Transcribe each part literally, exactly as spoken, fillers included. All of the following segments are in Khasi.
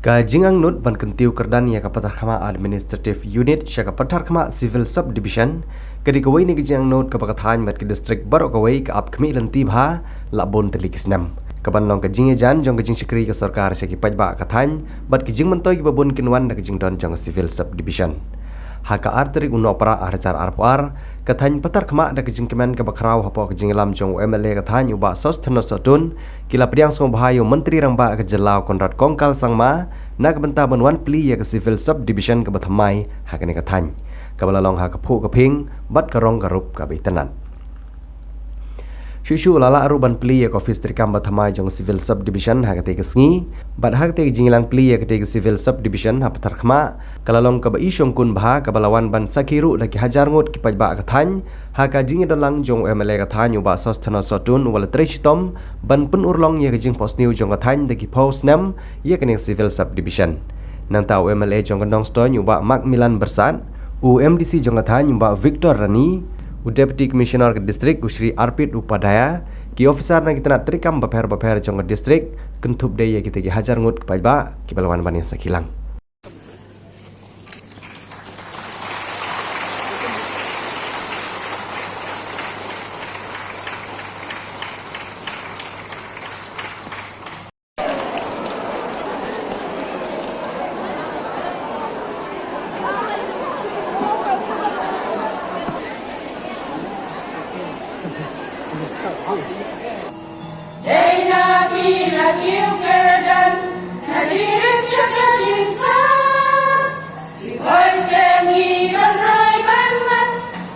Ka jingangnud ban kyntiew kyrdan ïa ka Patharkhmah Administrative Unit sha ka Patharkhmah Civil Subdivision ka dei kawei na ki jingangnud kaba ka thaiñ bad ki distrik baroh kawei ka ap khmih lynti bha la bun tylli ki snem, kaban long ka jingïajan jong ka jingshakri ka sorkar sha ki paidbah ka thaiñ bad ki jingmyntoi kiba bun kin wan da ka jingdon jong ka Civil Subdivision. Ha ka ar tarik u Nohprah ar hajar arphew ar, ka thaiñ Patharkhmah da ka jingkmen kaba khraw hapoh ka jingïalam jong u M L A ka thaiñ u Bah Sosthenes Sohtun, ki la pdiang sngewbha ïa u Myntri Rangbah ka jylla u Conrad Kongkal Sangma na ka bynta ban wan plie ïa ka Civil Subdivision kaba thymmai ha kane ka thaiñ, kaba la long ha ka phuh ka phieng bad ka rong ka rup kaba itynnad. Shuh shuh la lah ruh ban plie ïa ka ophis treikam ba thymmai jong Civil Subdivision ha katei ka sngi. Bad ha katei ka jingïalang plie ïa katei ka Civil Subdivision ha Patharkhmah, ka la long kaba i shongkun bha, kaba la wan ban sakhi ruh da ki hajar ngut ki paidbah ka thaiñ ha ka jingïadon lang jong u M L A ka thaiñ u Bah Sosthenes Sohtun, uba la trei shitom ban pynurlong ïa ka jingphohsniew jong ka thaiñ da ki phew snem ïa kane ka Civil Subdivision. Nangta u M L A jong ka Nongstoiñ u Bah Macmillan Byrsat, u M D C jong ka thaiñ u Bah Victor Rani, u Deputy Commissioner ka distrik u Shri Arpit Upadhyaya, ki officer na ki tnat treikam bapher bapher jong ka distrik, kynthup de ïa kita ki hajar ngut ki paidbah kiba la wan ban ïa sakhi lang. Dei na ki la kiew kyrdan, na ki rit sha ka jingsa. Ki boi sem ngi ban roi ban mat,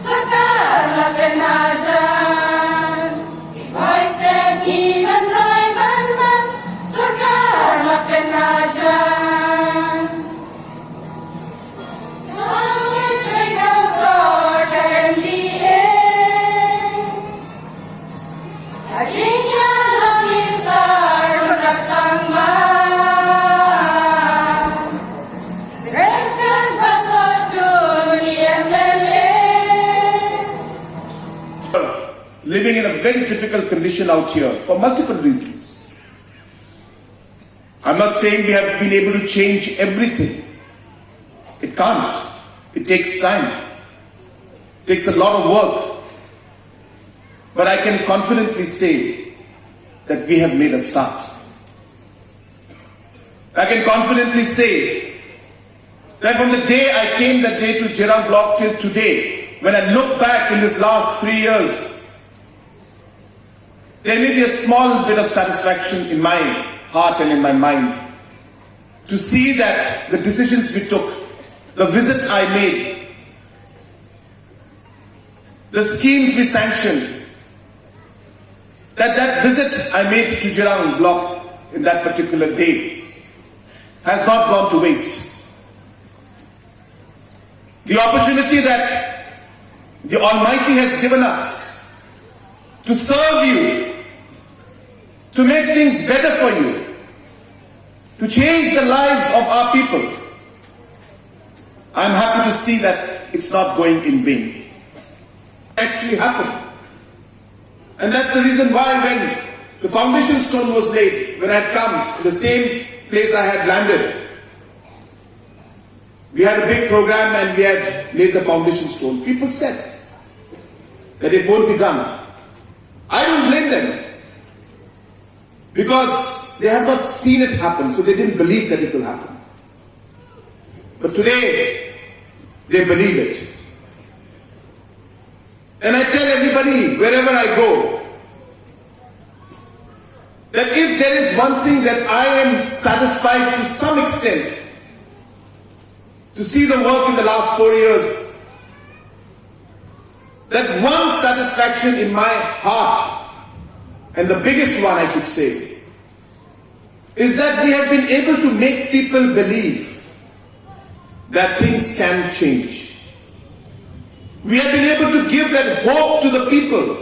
sorkar la pynhajan. Ki boi sem ngi ban roi ban mat, sorkar la pynhajan. Sa ngi trei da sorkar M D A. Living in a very difficult condition out here for multiple reasons. I'm not saying we have been able to change everything. It can't. It takes time. It takes a lot of work. But I can confidently say that we have made a start. I can confidently say that from the day I came that day to Jirang Block till today, when I look back in this last three years, there may be a small bit of satisfaction in my heart and in my mind to see that the decisions we took, the visit I made, the schemes we sanctioned, that that visit I made to Jirang Block in that particular day has not gone to waste. The opportunity that the Almighty has given us to serve you, to make things better for you, to change the lives of our people, I'm happy to see that it's not going in vain. Actually happened. And that's the reason why when the foundation stone was laid, when I had come to the same place I had landed, we had a big program and we had laid the foundation stone. People said that it won't be done. I don't blame them because they have not seen it happen, so they didn't believe that it will happen. But today, they believe it. And I tell everybody, wherever I go, that if there is one thing that I am satisfied to some extent to see the work in the last four years, that one satisfaction in my heart, and the biggest one I should say, is that we have been able to make people believe that things can change. We have been able to give that hope to the people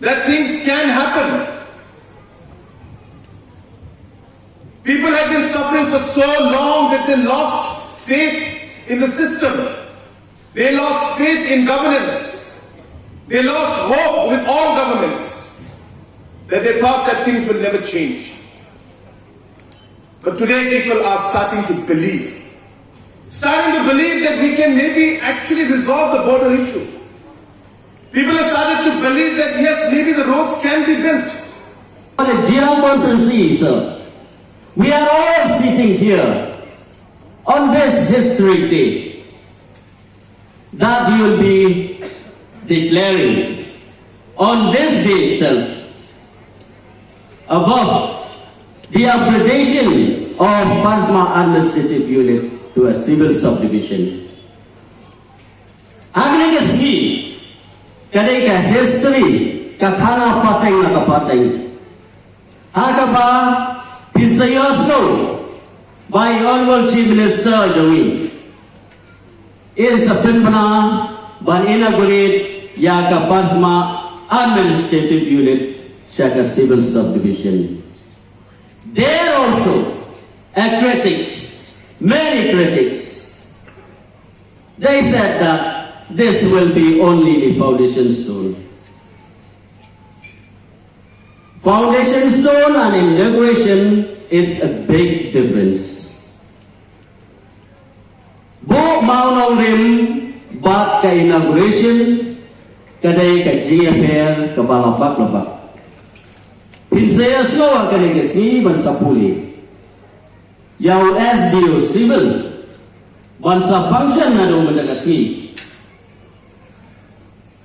that things can happen. People have been suffering for so long that they lost faith in the system. They lost faith in governance. They lost hope with all governments, that they thought that things will never change. But today people are starting to believe, starting to believe that we can maybe actually resolve the border issue. People have started to believe that yes, maybe the roads can be built. For the Jirang constituency, sir, we are all sitting here on this historic day that you will be declaring on this day itself above the upgradation of Padma Administrative Unit to a civil subdivision. Ha kane ka sngi, ka dei ka history, ka khana pateng na ka pateng. Ha kaba phin sa ïohsngew ba i Honorable Chief Minister jong ngi in sa pynbna ban inaugurate ïa ka Padma Administrative Unit sha ka civil subdivision. There also a critics, many critics, they said that this will be only the foundation stone. Foundation stone and inauguration is a big difference. Buh mawnongrim bad ka inauguration ka dei ka jingïapher kaba labak labak. Phin sa ïohsngew ha kane ka sngi ban sa pule ïa u S D O Civil ban sa function naduh mynta ka sngi.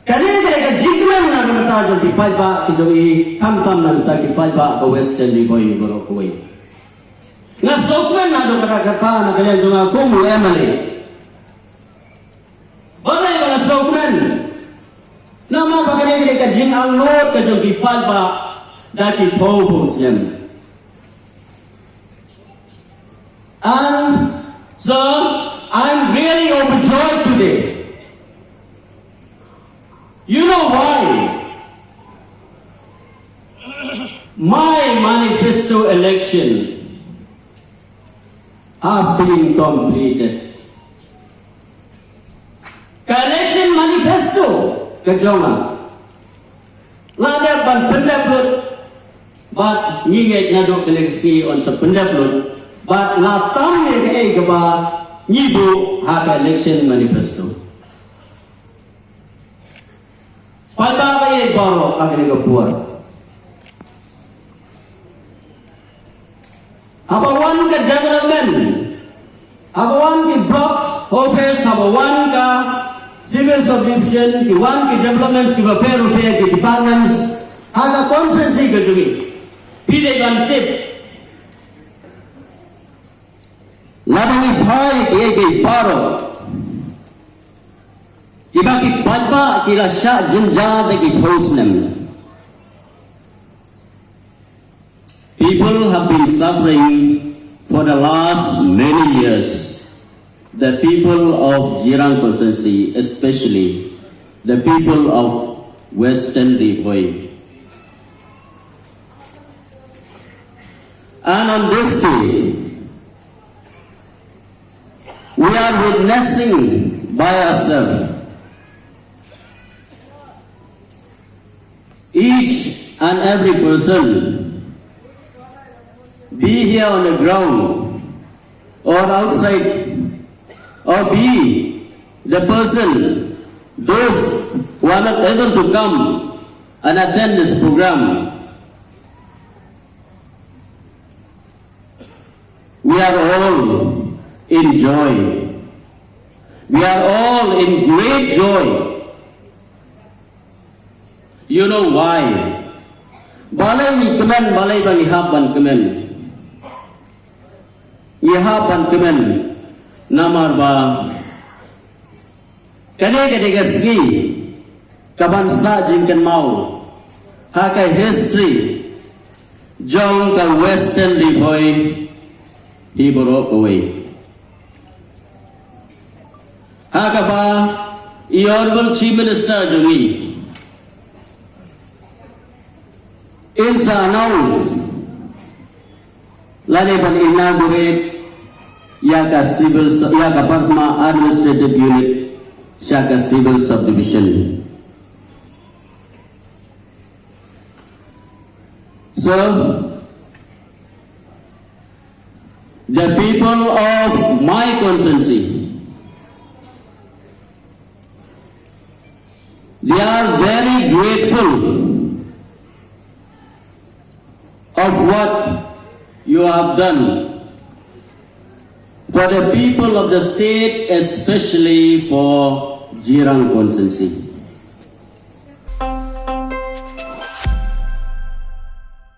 Kane ka dei ka jingkmen na ka bynta jong ki paidbah ki jong i, khamtam na ka bynta ki paidbah ka Western Ri Bhoi baroh kawei. Nga sngewkmen naduh katta katta na ka liang jong nga kum u M L A. Balei ba nga sngewkmen? Namar ba kane ka dei ka jingangnud ka jong ki paidbah da ki phew phew snem. And so I'm really overjoyed today. You know why? My manifesto election have been completed. Ka election manifesto ka jong nga la dep ban pyndep lut, bad ngi ngeit naduh kane ka sngi yn sa pyndep lut, bad la tam ïa kaei kaba ngi buh ha ka election manifesto. Paidbah ba ïeit baroh ha kane ka por. Haba wan ka development, haba wan ki blocks office, haba wan ka civil subdivision, ki wan ki developments kiba pher bapher, ki departments ha ka constituency ka jong ngi. Phi dei ban tip, lada ngi phai ïa kiei kiei baroh kiba ki paidbah ki la shah jynjar da ki phew snem. People have been suffering for the last many years. The people of Jirang constituency, especially the people of Western Ri Bhoi. And on this day, we are witnessing by ourselves. Each and every person, be here on the ground or outside, or be the person, those who are not able to come and attend this program, we are all in joy. We are all in great joy. You know why? Balei ngi kmen, balei ba ngi hap ban kmen? Ngi hap ban kmen namar ba kane ka dei ka sngi kaban sah jingkynmaw ha ka history jong ka Western Ri Bhoi hi baroh kawei. Ha kaba i Honorable Chief Minister jong ngi in sa announce lane ban inaugurate ïa ka civil, ïa ka Padma Administrative Unit sha ka civil subdivision. So, The people of my constituency, they are very grateful of what you have done for the people of the state, especially for Jirang constituency.